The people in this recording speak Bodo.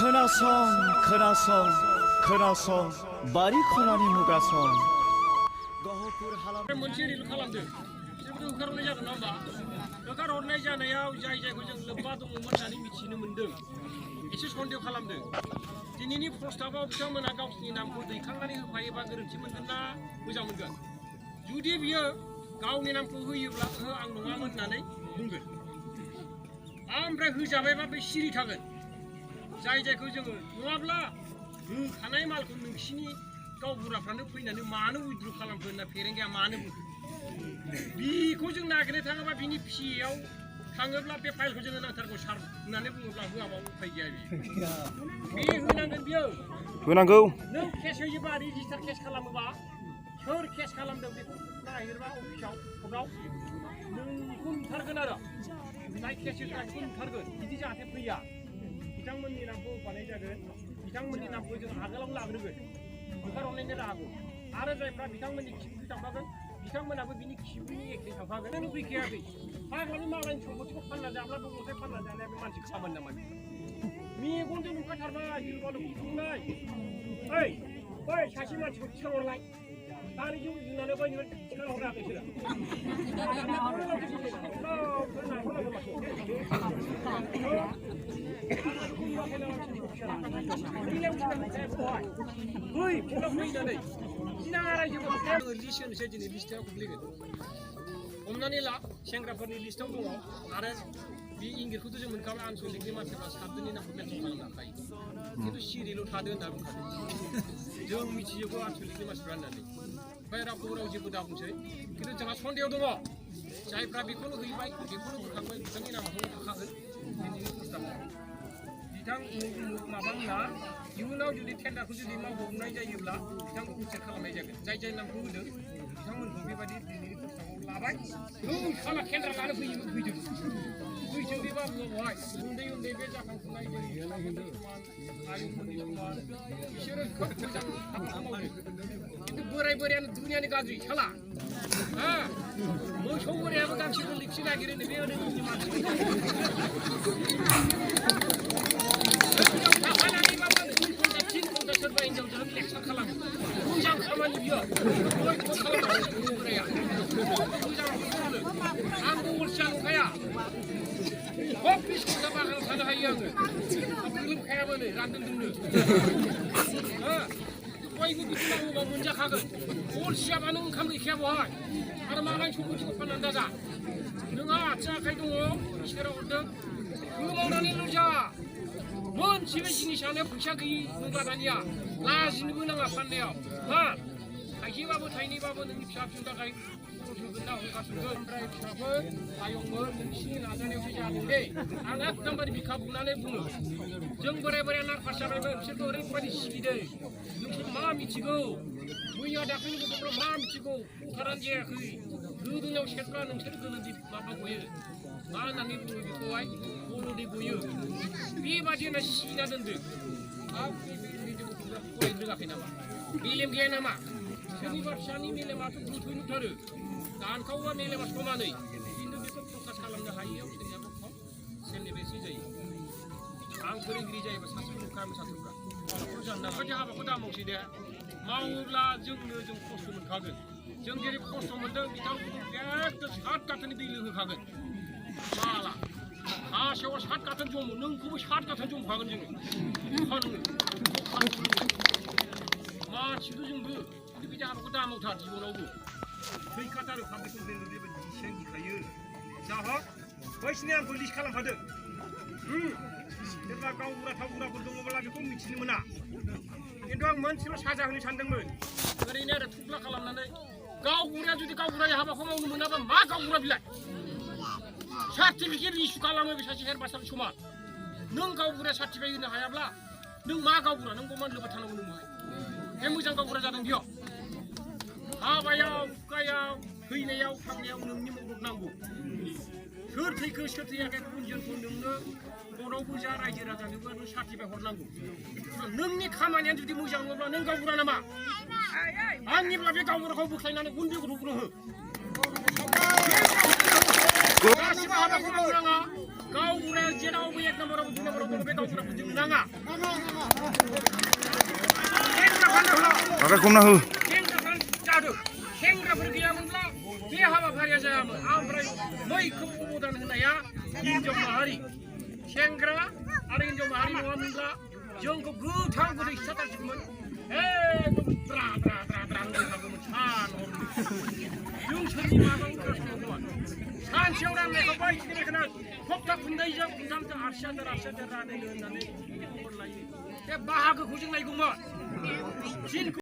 खोनासं बारि खनानि मुगासं मोनसे रिल खालामदों बिसोरखौथ' होखारहरनाय जादों नङा होमबा होखारहरनाय जानायाव जाय जायखौ जों लोब्बा दङमोन होननानै मिथिनो मोन्दों एसे सन्देह खालामदों दिनैनि प्रस्ताबाव बिथांमोना गावसिनि नामखौ दैखांनानै होफायोबा गोरोन्थि मोनगोन ना मोजां मोनगोन जुदि बियो गावनि नामखौ होयोब्ला आं नङामोन होननानै बुंगोन ओमफ्राय होजाबायबा बे सिरि थागोन जाय जायखौ जोङो नङाब्ला होखानाय मालखौ नोंसिनि गावबुराफ्रानो फैनानै मानो उइथड्र खालामखो होनना फेरेंगाया मानो बुङो बेखौ जों नागिरनो थाङोबा बिनि पिएआव थाङोब्ला बे फाइलखौ जोङो नांथारगौ सार होननानै बुङोब्ला होआबा उफाय गैया बे होनांगोन बियो होनांगौ नों केस होयोबा रेजिस्टार केस खालामोबा सोर केस खालामदों बेखौ नागिरबा अफिसाव कर्टआव नोंखौ नुथारगोन आरो जाय केस होग्रा बेखौ नुथारगोन बिदि जाहाथे फैया बिथांमोननि नामखौ होफानाय जागोन बिथांमोननि नामखौ जों आगोलाव लाग्रोगोन होखारहरनायनि राहाखौ आरो जायफ्रा बिथांमोननि खिबुखौ थांफागोन बिथांमोनाबो बिनि खिबुनि एखे थांफागोन नों फैखायाखै फाग्लानि मालायनि सम्पतिखौ फानना जाब्ला दंल'थाय फानना जानाया बे मानसि खामानि नामा मेगनजों नुखाथारबाय गिलुबालु खुंनाय ओइ सासे मानसिखौ थिखांहरलाय दानिजों जुनानै बायनो थिखांहराखै हमनानै ला सेंग्राफोरनि लिस्टआव दङ आरो बे इंगितखौथ' जों मोनखाबाय आनसलिकनि मानसिफ्रा सातजननि नामखौ मेनसन खालामनो हाखायो खिन्थु सिरियल' थादो होनना बुंखादों जों मिथिजोबो आनसलिकनि मानसिफ्रा होननानै ओमफ्राय रावखौ राव जेबो दा बुंसै खिन्थु जोंहा सन्देह दङ जायफ्रा बेखौनो हैबाय बेखौनो बोखांबाय बिथांनि नामखौ होखागोन दिनैनि प्रस्ताबाव बिथां माबामोनहा इयुनाव जुदि टेन्डारखौ जुदि मावबावनाय जायोब्ला बिथांखौ उच्चेक खालामनाय जागोन जाय जाय नामखौ होदों बिथांमोनखौ बेबायदि दिनैनि प्रस्ताबाव लाबाय खाला टेन्डार लानो फैदों फैथों बे बाबुआवहाय उन्दै उन्दै बे जाखांफुनाय जोंनि आयुफोरनि समान बिसोरो खोब मोजां हाबा मावदों खिन्थु बोरायानो दुनियानि गाज्रि साला मोसौ बोरायाबो गांसो गोरलैखि नागिरो बे ओरैबायदि मानसि सोरबा हिनजावजों लेक्सार खालामो मोजां खामानि बियो बोराया आंबो अलसिया नंखाया सब 20 घन्टा बागानाव थानो हायो आङो लोमखायाबो नै रानदोंनो बयबो बिदि मावोबा मोनजाखागोन अलसियाबा नों ओंखाम गैखाया बहाय आरो मालायनि सम्पतिखौ फाननानै दाजा नोंहा आथिं आखाइ दङ इसोरा हरदों गोमावनानैल' जा मोनसेबो जिनिसानो फैसा गैयि नंला दानिया लाजिनोबो नाङा फाननायाव थाइसेबाबो थाइनैबाबो नोंनि फिसा फिसौनि थाखाय खरस होगोन ना हगारसोगोन ओमफ्राय फिसाफोर आयंफोर नोंसिनि नाजानायावसो जादों दे आं एकदमबारे बिखा बुनानै बुङो जों बोराया नार्भास जाबायमोन बिसोरखौ ओरैबायदि सिगिदों नोंसोर मा मिथिगौ मैया दाख्लैनि गथ'फ्रा मा मिथिगौ ओंखारानो जायाखै गोदोनायाव सेरब्ला नोंसोर गोलोदि माबा गयो मा होननानै बुङो बेखौहाय गल'दै गयो बेबादि होनना सिगिना दोनदों फरायनो रोङाखै नामा मेलेम गैया नामा सोरनिबा फिसानि मेलेमाथ' गोथौ नुथारो दानखावबा मेलेमा समानै खिन्थु बेखौ प्रकास खालामनो हायियाव सोरनियाबा खम सोरनिबा एसे जायो आं फोरोंगिरि जायोबा सासे नुखायोमोन साथ्रफ्रा माबाफोर जानो नाङा बेबायदि हाबाखौ दा मावसै दे मावोब्ला जों खस्थ' मोनखागोन जों जेरै खस्थ' मोनदों बिथांमोनखौ एकदम 7 गाथोननि दै लोंहोखागोन माला सासेयाव 7 गाथोन जमो नोंखौबो 7 गाथोन जमखागोन जोङो मानसिखौ जोंबो खिन्थु बिदि हाबाखौ दा मावथार जिबनावबो थैखाथारो पाब्लिक कमप्लेन बेबायदि एसेबां गिखायो जा हक बैसिनि आंखौ लिस्ट खालामखादों जेब्ला गावबुरा थावबुराफोर दङब्ला बेखौ मिथिनो मोना खिन्थु आं मोनसेल' साजा होनो सानदोंमोन ओरैनो आरो थुख्ला खालामनानै गावबुराया जुदि गावबुरानि हाबाखौ मावनो मोनाबा मा गावबुरा बिलाय सार्टिफिकेट इसु खालामो बे सासे हेडमास्टार समान नों गावबुरा सार्टिफिकेट होनो हायाब्ला नों मा गावबुरा नों गमान लोबा थानांगौ नोंहाय बे मोजां गावबुरा जादों बेयाव हाबायाव हुखायाव थैनायाव थांनायाव नोंनि मदद नांगौ सोर थैखो सोर थैयाखै गुबुनजोंखौ नोंनो बर'आवबो जा रायजो राजानोबो नों सार्टिफिकेट हरनांगौ नोंनि खामानिया जुदि मोजां नङाब्ला नों गावबुरा नामा आंनिब्ला बे गावबुराखौ बोख्लायनानै उन्दै गथ'फोरनो हो गासिबो हाबाखौ मावनाङा गावबुरा जेरावबो एक नम्बराव दुइ नम्बराव दङ बे गावबुराखौ जों नाङा Ada kumna hu. सेंग्राफोर जादों सेंग्राफोर गैयामोनब्ला बे हाबाफारिया जायामोन ओमफ्राय मैखोम अबदान होनाया हिनजाव माहारि सेंग्रा आरो हिनजाव माहारि नङामोनब्ला जोंखौ गोथां गोदै सिथारजोबमोन एकदम द्रा द्रा द्रा द्रा होनलायखागौमोन सान हर जों सोरनि माबा उदासनांगौमोन सानसेयाव राननायखौ बायदिसिना सप्ता खुन्दैजों खुन्थामजों 8,000 रानो होननानै खबर लायो बे बाहागोखौ जों लायगौमोन